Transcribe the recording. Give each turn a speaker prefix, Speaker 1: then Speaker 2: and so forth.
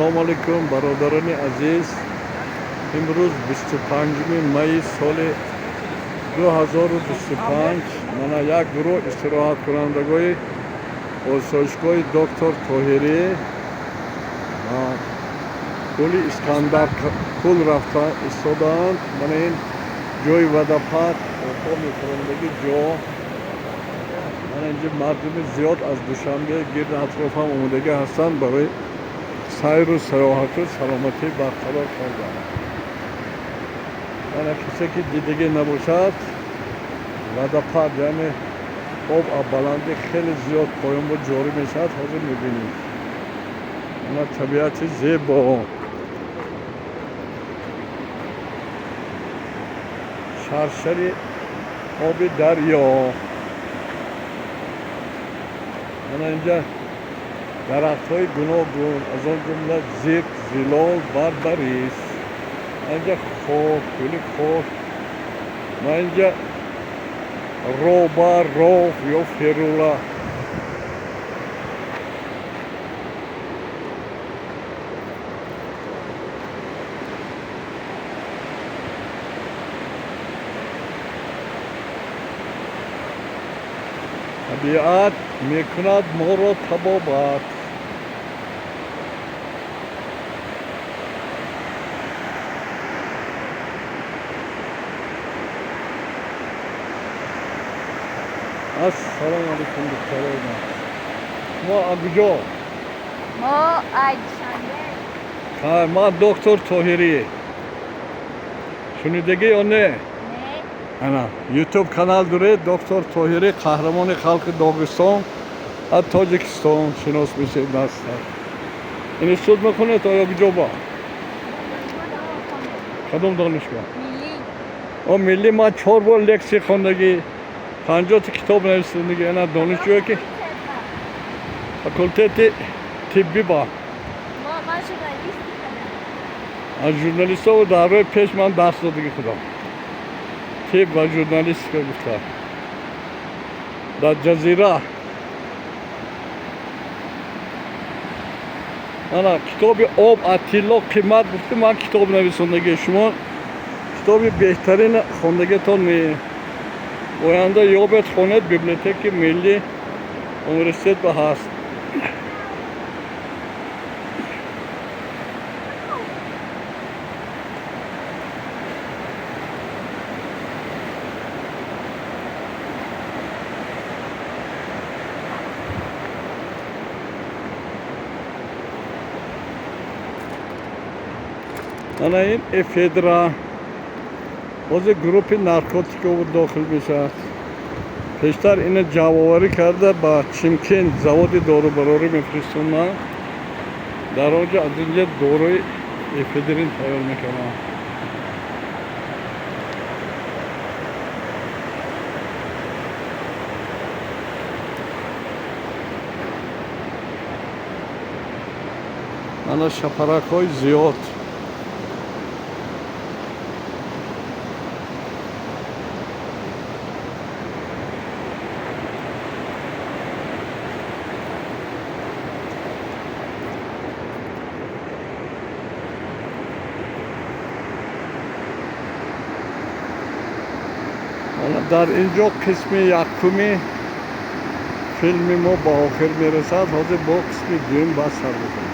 Speaker 1: Ассалому алайкум, бародарони азиз. Имрӯз 25 майи соли 2025 мана як гурӯҳ истироҳаткунандагои осоишгоҳи доктор Тоҳирӣ кӯли Искандаркӯл рафта истодаанд. Мана ин ҷои водопад, обҳо мефурондагӣ ҷо. Мана инҷо мардуми зиёд аз Душанбе, гирди атроф ҳам омодагӣ ҳастанд барои сайру саёҳату саломатӣ барқарор кардан. Мана кисе ки дидагӣ набошад, водопад, яъне об аз баландӣ хеле зиёд поён бо ҷорӣ мешавад, ҳозир мебинем. Мана табиати зебо. Шаршари оби дарё. Мана инҷа дарахтҳои гуногун, аз он ҷумла зирк, зилол, барбарис. Инҷа хок, кӯли хок. Мана инҷа роба, ров ё ферула. Табиат мекунад моро табобат. Ассалому алайкум, духтарои ман. Шумо аз куҷо?
Speaker 2: Мо аз Душанбе.
Speaker 1: Ман доктор Тоҳирӣ. Шунидагӣ ё не?
Speaker 2: Не.
Speaker 1: Ана ютуб канал доред, доктор Тоҳирӣ, қаҳрамони халқи Доғистон аз Тоҷикистон, шинос мешед наста. Институт мехонед оё куҷо ба? Кадом донишгоҳ?
Speaker 2: Миллӣ.
Speaker 1: О, миллӣ ман 4 бор лексия хондагӣ, 50 китоб нависандагӣ. Ана донишҷӯе ки факултети тиббӣ ба.
Speaker 2: Ман журналистика.
Speaker 1: Аз журналистҳо дар рӯи пеш ман дарс додагӣ худам. Тиб ва журналистика гуфта. Дар ҷазира. Ана китоби об аз тилло қимат гуфти, ман китоб нависондагӣ. Шумо китоби беҳтарин хондагитон ме. Оянда ёбед, хонед, библиотеки миллӣ университет ба ҳаст. Ана ин эфедра. Ҳозир гурӯҳи наркотиково дохил мешавад. Пештар ина ҷамъоварӣ карда ба Чимкент заводи дорубарорӣ мефиристонанд. Дар он ҷо аз инҷа доруи эфедрин тайёр мекунанд. Ана шапаракҳои зиёд. Дар ин ҷо қисми якуми филми мо ба охир мерасад. Ҳозир бо қисми дуюм баъд сар мекунем.